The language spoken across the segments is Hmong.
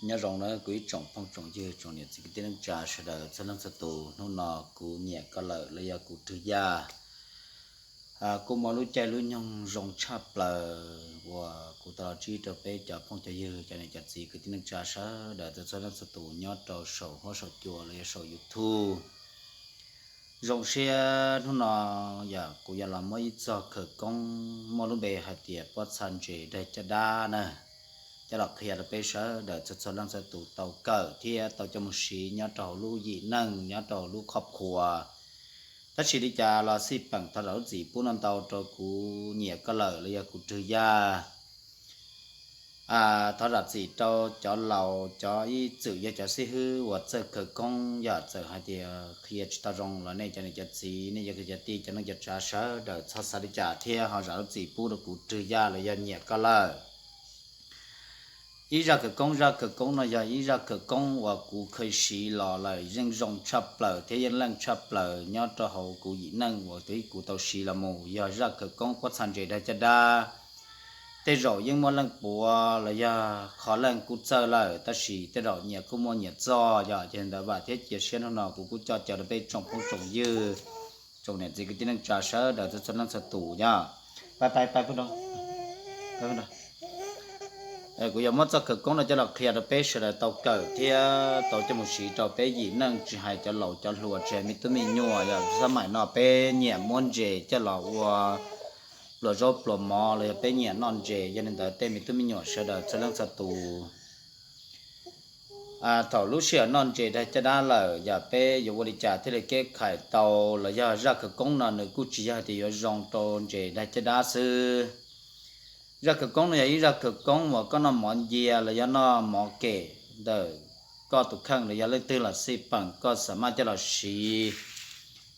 Nyob zoo na kuv ib tsoom phooj tsoom ywg, tsoom niam txiv kwv tij neej tsa sawv daws txhua leej txhua tus. Hnub no kuv nyiam koj lawm los yog kuv rwg yaj, kuj muaj lub caij lub nyoog zoo tshaj plaws uas kuv tau los ntsib rau peb cov phooj cov ywg, cov niam cov txiv kwv tij neej tsa sawv daws txhua leej txhua tus nyob rau saum huab saum cua los yog saum YouTube. Zoo siab hnub no yog kuv yog los muab ib txog khawv koob muaj lub npe hais tias pob txha ntses daig caj dab na, coj los qhia rau peb sawv daws txhua txhua leej txhua tus tau kawm thiab tau coj mus siv nyob rau hauv lub yim neej, nyob rau hauv lub qhov qhuas. Tab sis li cas los xij peem thov zam lub txim pub no ntau rau kuv nyiam koj lawm los yog kuv rwg yaj. Thov zam txim rau cov laus, cov ib txwm yog cov xib hwb uas txawj khawv koob, yog txawm hais tias qhia tsis tau zoo los nej cov niam cov txiv, nej cov kwv cov tij, cov neej cov tsav sawv daws txhob xav li cas thiab ho zam lub txim pub rau kuv rwg yaj los yog nyiam koj lawm. Ib zaj khawv koob, zaj khawv koob no yog ib zaj khawv koob uas kuv kheev siv los lawm yeej zoo tshaj plaws thiab yeej leej tshaj plaws nyob rau hauv kuv yim neej uas twb kuv tau siv los mus, yog zaj khawv koob pob txha ntses daig caj dab. Tej zaum yeej muaj leej puav los yog qhov leej kuj txawj lawm, tab sis tej zaum nyias kuj muaj nyias txoj, yog ces ntawd vam thiab cia siab hnub no kuv kuj coj caw rau peb tsoom phooj tsoom ywg, tsoom niam txiv kwv tij neej tsa sawv daws txhua txhua leej txhua tus yog. Pab pab pab, kuv yog muab txoj khawv koob no coj los qhia rau peb sawv daws tau kawm thiab tau coj mus siv rau peb yim neej, tsis hais cov laus cov hluas, tsis hais me tub me nyuam, yog xab maim no peb nyiam muab ntses coj los ua pluas zaub pluas mov los yog peb nyiam noj ntses, yog li ntawd tej me tub me nyuam sawv daws txhua leej txhua tus, thaum lub sij hawm noj ntses daig caj dab lawm yog peb yuav ua li cas thiaj li keb khais tau, los yog zaj khawv koob no nws kuj tsis yog tias yuav zoo rau ntses daig caj dab xwb. Zaj khawv koob no yog ib zaj khawv koob uas koj noj mov ncia los yog noj mov kem ntawm koj tus kheej los yog leej twg los xij peem koj xam maj coj los siv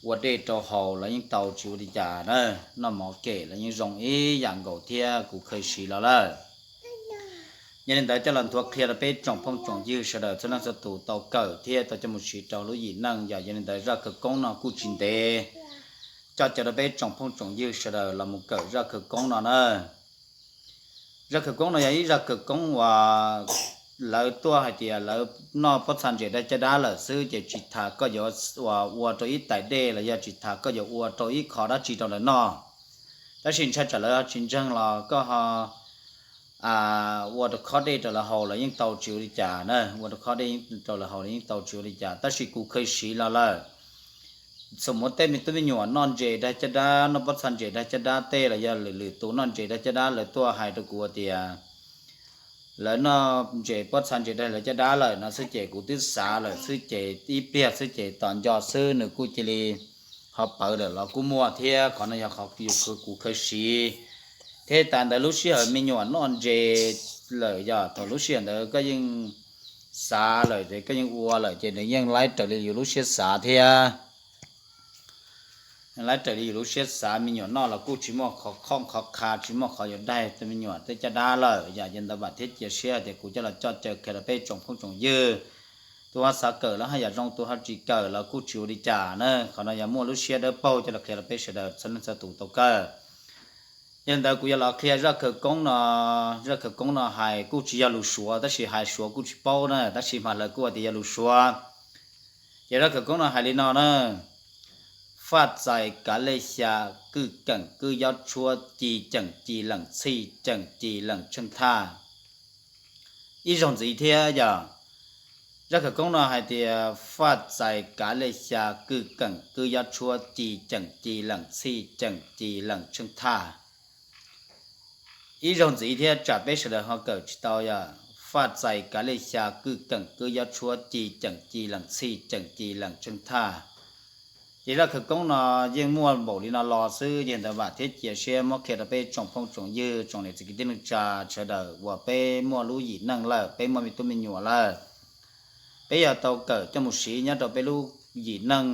ua dej rau haus los yeej tau tsis ua li cas na. Noj mov kem los yeej zoo ib yam nkaus thiab, kuv kheev siv los lawm. Yog li ntawd coj los nthuav qhia rau peb tsoom phooj tsoom ywg sawv daws txhua leej txhua tus tau kawm thiab tau coj mus siv rau lub yim neej, yog yog li ntawd zaj khawv koob no kuj tsis ntev, coj caw rau peb tsoom phooj tsoom ywg sawv daws los mus kawm zaj khawv koob no na. Zaj khawv koob no yog ib zaj khawv koob uas lawv tuaj hais tias lawv noj pob txha ntses daig caj dab lawm xwb ces tsis tas koj yuav ua rau ib tais dej los yog tsis tas koj yuav ua rau ib qho dab tsi rau lawv noj. Tab sis ntshai tsam lawv tsis ntseeg los koj ho ua rau khob dej rau lawv haus los yeej tau tsis ua li cas na, ua rau khob dej rau lawv haus los yeej tau tsis ua li cas, tab sis kuv kheev siv los lawm. Xam muab tej me tub me nyuam noj ntses daig caj dab, noj pob txha ntses daig caj dab tej los yog lwm lwm tus noj ntses daig caj dab, lawv tuaj hais rau kuv tias lawv noj ntses pob txha ntses daig lawv caj dab lawm no xwb ces kuv twb xav lawm xwb ces ib pliag xwb ces tos nco xwb nws kuj cia li ho pawv lawm los kuj muaj thiab. Qhov no yog qhov kuv kheev siv thiab. Tas ntawd lub sij hawm me nyuam noj ntses lawm yog thaum lub sij hawm ntawd koj yeej xav lawm ces koj yeej ua lawm ces nws yeej laib raws li yus lub siab xav thiab. Laib raws li yus lub siab xav, me nyuam noj los kuj tsis muaj qhov khooj qhov kha, tsis muaj qhov yuav daig tej me nyuam tej caj dab lawm. Yog li ntawd vam thiab cia siab tias kuv coj los coj caw qhia rau peb tsoom phooj tsoom ywg. Tus ho xav kawm los haj yam zoo, tus ho tsis kawm los kuj tsis ua li cas na. Qhov no yog muaj lub siab dawb paug coj los qhia rau peb sawv daws txhua leej txhua tus tau kawm. Yog li ntawd kuv yuav los qhia zaj khawv koob no. Zaj khawv koob no hais kuj tsis yog lus Suav tab sis hais Suav kuj tsis paub na, tab sis mas lawv kuj tias yog lus Suav. Ces zaj khawv koob no hais li no na: Faj txais kav lej xya, kwj keem kwj yob tshuab, ci ceem ci leem txhij, ceem ci leem tsheej thaj. Ib zaug ntxiv thiab yog, zaj khawv koob no hais tias faj txais kav lej xya, kwj keem kwj yob tshuab, ci ceem ci leem txhij, ceem ci leem tsheej thaj. Ib zaug ntxiv thiab tsam peb sawv daws ho kawm tsis tau yog, faj txais kav lej xya, kwj keem kwj yob tshuab, ci ceem ci leem txhij, ceem ci leem tsheej thaj. Ces zaj khawv koob no yeej muaj npaum li no los xwb, yog ntawd vam thiab cia siab muab qhia rau peb tsoom phooj tsoom ywg, tsoom niam txiv kwv tij neej tsa sawv daws uas peb muaj lub yim neej lawm, peb muaj me tub me nyuam lawm, peb yuav tau kawm coj mus siv nyob rau peb lub yim neej,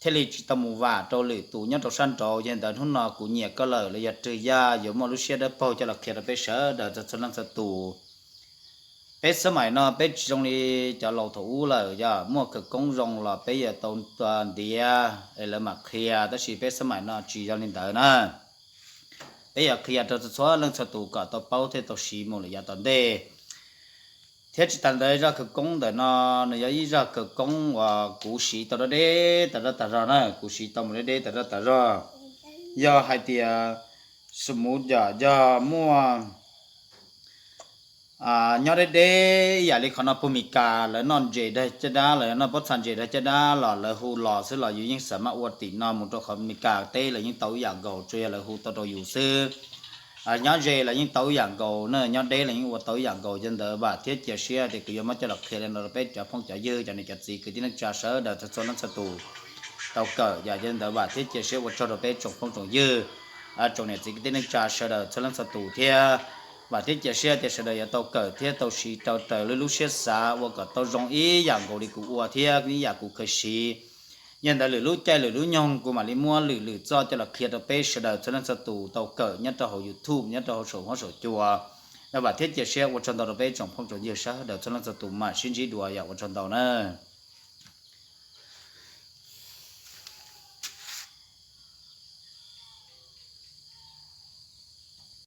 thiaj li tsis tau mus vam rau lwm tus nyob rau sab nraud. Yog ntawd hnub no kuv nyiam koj lawm los yog rwg yaj yuav muaj lub siab dawb paug coj los qhia rau peb sawv daws txhua leej txhua tus. Peb xab maim no peb tsis zoo li cov laus thaum ub lawm, yog muaj khawv koob zoo los peb yuav tau ntiav es lawv mam qhia, tab sis peb xab maim no tsis zoo li ntawd na. Peb yuav qhia rau txhua leej txhua tus kom tau paub thiab tau siv mus lawm yav tom ntej. Thiab tsis tas ntawd zaj khawv koob ntawm no, nws yog ib zaj khawv koob uas kuv siv tau deb deb tas zog tas zog na, kuv siv tau mus deb deb tas zog tas zog. Yog hais tias xu mus yom, yog muaj nyob deb deb ib yam li qhov no puag Mes Kas lawv noj ntses dag caj dab, lawv noj pob txha ntses dag caj dab los lawv hu los xwb los yus yeej xav maj ua tim no mus rau qhov Mes Kas teb los yeej tau ib yam nkaus, tsuas yog lawv hu tau rau yus xwb. Nyob ze los yeej tau ib yam nkaus na, nyob deb los yeej ua tau ib yam nkaus. Yog li ntawd vam thiab cia siab tias kuv yuav muab coj los qhia li no rau peb cov phooj cov ywg, cov niam cov txiv kwv tij neej tsa sawv daws txhua leej txhua tus tau kawm. Yog li ntawd vam thiab cia siab ua tsaug rau peb tsoom phooj tsoom ywg, tsoom niam txiv kwv tij neej tsa sawv daws txhua leej txhua tus thiab. Vam thiab cia siab tias sawv daws yuav tau kawm thiab tau siv raws raws li lub siab xav ua kom tau zoo ib yam nkaus li kuv ua thiab ib yam kuv kheev siv. Yog li ntawd lwm lub caij lwm lub nyoog kuv mam li muab lwm lwm txoj coj los qhia rau peb sawv daws txhua leej txhua tus tau kawm nyob rau hauv YouTube, nyob rau hauv saum huab saum cua. Vam thiab cia siab ua tsaug ntau rau peb tsoom phooj tsoom ywg sawv daws txhua leej txhua tus, mam sib ntsib dua yom, ua tsaug ntau na.